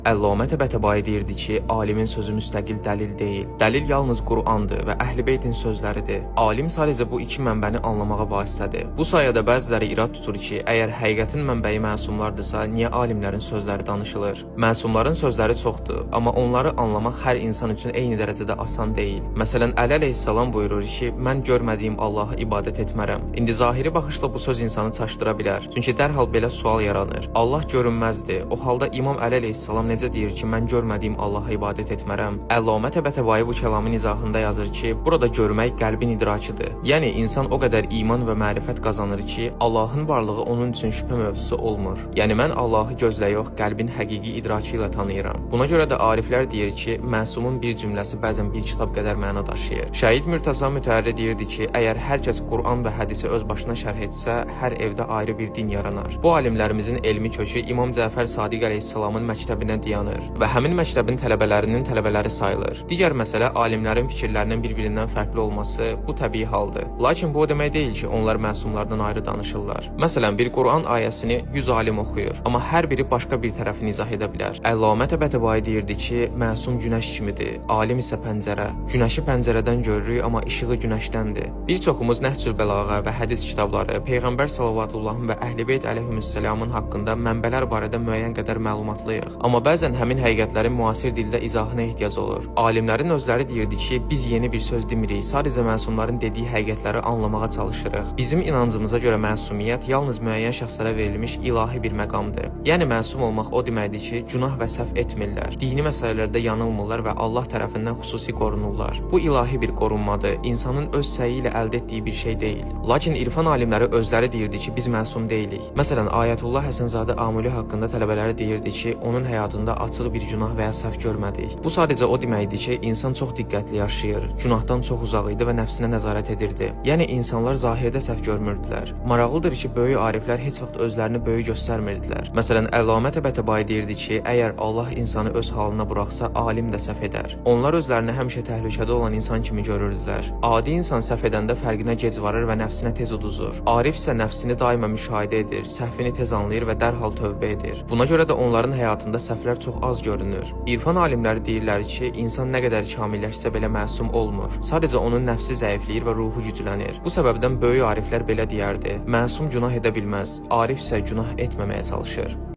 Əllamə Təbətəbai deyirdi ki, alimin sözü müstəqil dəlil deyil. Dəlil yalnız Qur'andır və Əhl-i Beytin sözləridir. Alim sadəcə bu iki mənbəni anlamağa vasitədir. Bu sayədə bəziləri irad tutur ki, əgər həqiqətin mənbəyi məsumlardırsa, niyə alimlərin sözləri danışılır? Məsumların sözləri çoxdur, amma onları anlamaq hər insan üçün eyni dərəcədə asan deyil. Məsələn, Əli əleyhissalam buyurur ki, mən görmədiyim Allaha ibadət etmərəm. İndi zahiri baxışla bu söz insanı çaşdıra bilər. Çünki dərhal belə sual yaranır. Allah görünməzdir. O halda İmam Əli əleyhissalam necə deyir ki, mən görmədiyim Allaha ibadət etmərəm? Əllamə Təbətəbai bu kəlamın izahında yazır ki, burada görmək qəlbin idrakıdır. Yəni insan o qədər iman və mərifət qazanır ki, Allahın varlığı onun üçün şübhə mövzusu olmur. Yəni mən Allahı gözlə yox, qəlbin həqiqi idrakı ilə tanıyıram. Buna görə də ariflər deyir ki, məsumun bir cümləsi bəzən bir kitab qədər məna daşıyır. Şəhid Mürtəza Mütəhərri deyirdi ki, əgər hər kəs Quran və hədisi öz başına şərh etsə, hər evdə ayrı bir din yaranar. Bu alimlərimizin elmi kökü İmam Cəfər Sadiq əleyhissalamın məktəbinə dayanır və həmin məktəbin tələbələrinin tələbələri sayılır. Digər məsələ alimlərin fikirlərinin bir-birindən fərqli olması, bu təbii haldır. Lakin bu o demək deyil ki, onlar məsumlardan ayrı danışırlar. Məsələn, bir Quran ayəsini 100 alim oxuyur, amma hər biri başqa bir tərəfini izah edə bilər. Əllamə Təbətəbai deyirdi ki, məsum günəş kimidir, alim isə pəncərə. Günəşi pəncərədən görürük, amma işığı günəşdəndir. Bir çoxumuz Nəhcül Bəlağə və hədis kitabları, Peyğəmbər sallallahu və Əhl-i Beyt əleyhissalamın haqqında mənbələr barədə müəyyən qədər məlumatlıyıq. Amma bəzən həmin həqiqətlərin müasir dildə izahına ehtiyac olur. Alimlərin özləri deyirdi ki, biz yeni bir söz demirik, sadəcə məsumların dediyi həqiqətləri anlamağa çalışırıq. Bizim inancımıza görə məsumiyyət yalnız müəyyən şəxslərə verilmiş ilahi bir məqamdır. Yəni məsum olmaq o deməkdir ki, günah və səhv etmirlər, dini məsələlərdə yanılmırlar və Allah tərəfindən xüsusi qorunurlar. Bu ilahi bir qorunmadır, insanın öz səyi ilə əldə etdiyi bir şey deyil. Lakin irfan alimləri özləri deyirdi ki, biz məsum deyilik. Məsələn, Ayətullah Həsənzadə Amuli haqqında tələbələri deyirdi ki, onun həyatında açıq bir günah və ya səhv görmədik. Bu sadəcə o deməkdir ki, insan çox diqqətli yaşayır, günahdan çox uzaq idi və nəfsinə nəzarət edirdi. Yəni insanlar zahirdə səhv görmürdülər. Maraqlıdır ki, böyük ariflər heç vaxt özlərini böyük göstərmirdilər. Məsələn, Əllamə Təbətəbai deyirdi ki, əgər Allah insanı öz halına buraxsa, alim də səhv edər. Onlar özlərini həmişə təhlükədə olan insan kimi görürdülər. Adi insan səhv edəndə fərqinə gec varır və nəfsinə tez uduzur. Arif isə nəfsini daima müşahidə edir, səhvini tez anlayır və dərhal tövbə edir. Buna görə də onların həyatında səhvlər çox az görünür. İrfan alimləri deyirlər ki, insan nə qədər kamilləşsə belə məsum olmur. Sadəcə onun nəfsi zəifləyir və ruhu güclənir. Bu səbəbdən böyük ariflər belə deyərdi: Məsum günah edə bilməz, arif isə günah etməməyə çalışır.